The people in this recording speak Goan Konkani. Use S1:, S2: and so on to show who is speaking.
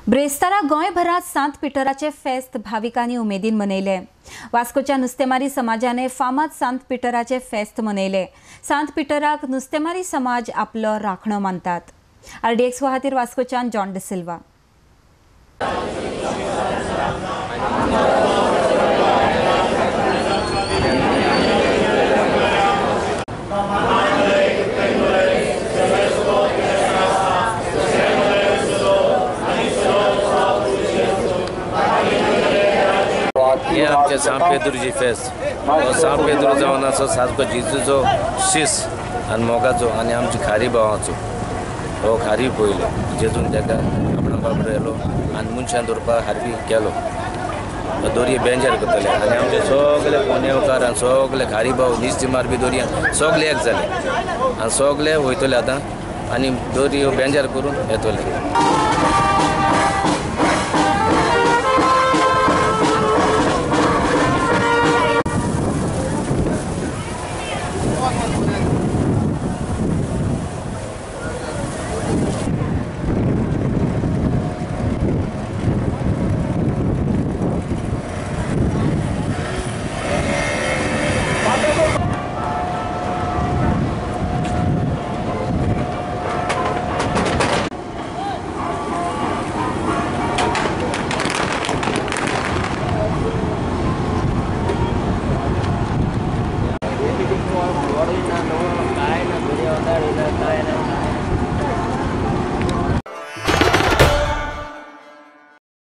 S1: ब्रेस्तारा गोंयभरात सांत पिटराचे फेस्त भाविकांनी उमेदीन मनयले। वास्कोच्या नुस्तेमारी समाजाने फामाद सांत पिटराचे फेस्त मनयले। सांत पिटराक नुस्तेमारी समाज आपलो राखणो मानतात। आरडीएक्स खातीर वास्कोच्यान जॉन डिसिल्वा।
S2: हे आमचे सांत पेद्रूची फेस्त। हो सांत पेद्रू जावन आसा सारको जेजूचो शीस आनी मोगाचो आनी आमची खारी भावाचो हो खारी पयलो जेजून ताका आपणा बाबडो येलो आनी मनशान दवरपाक हारवी केलो। दोरये बेंजार करतले आनी आमचे सगळे पुणेवकार आनी सगळे खारी भाव नुस्तेमार बी दोरयान सगळे एक जाले आनी सगळे वयतले आतां आनी दोरयो बेंजार करून येतले।